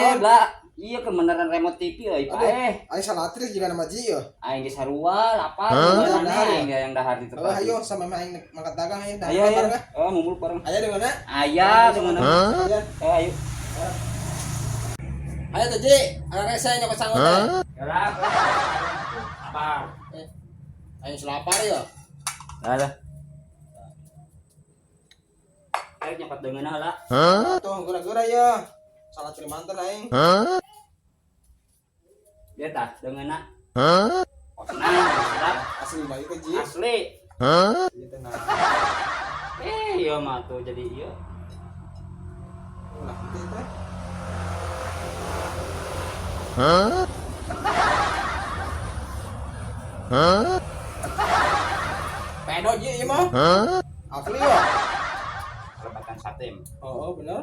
Naon? Bla. Iya kebenaran remote TV euy, Aduh. paeh. Aing salatris juga nama Ji ya. Aing geus sarua lapar, Hah? mana Dahar ya? aing yang dahar di Oh, tempat. ayo sama mah aing mangkat dagang ayo dahar Ayo, ayo. bareng ah. Oh, ngumpul bareng. Ayo di mana? Aya di mana? Ayo. Eh, ayo. Ayo tuh Ji, anak rese nyokot sangu teh. Gerak. Apa? Eh, aing selapar ya. Alah. Ayo nyokot dengan lah. Tuh gura-gura ya. Salatri mantan aing. Dia tah dengan Oh, tenang, sedap. Asli bae teh Ji. Asli. Gitu nah. Eh, iya mah tuh jadi iya. Ulah gitu teh. Pedo Ji ieu mah. Asli ya. Kelebatan satem. Oh, oh bener.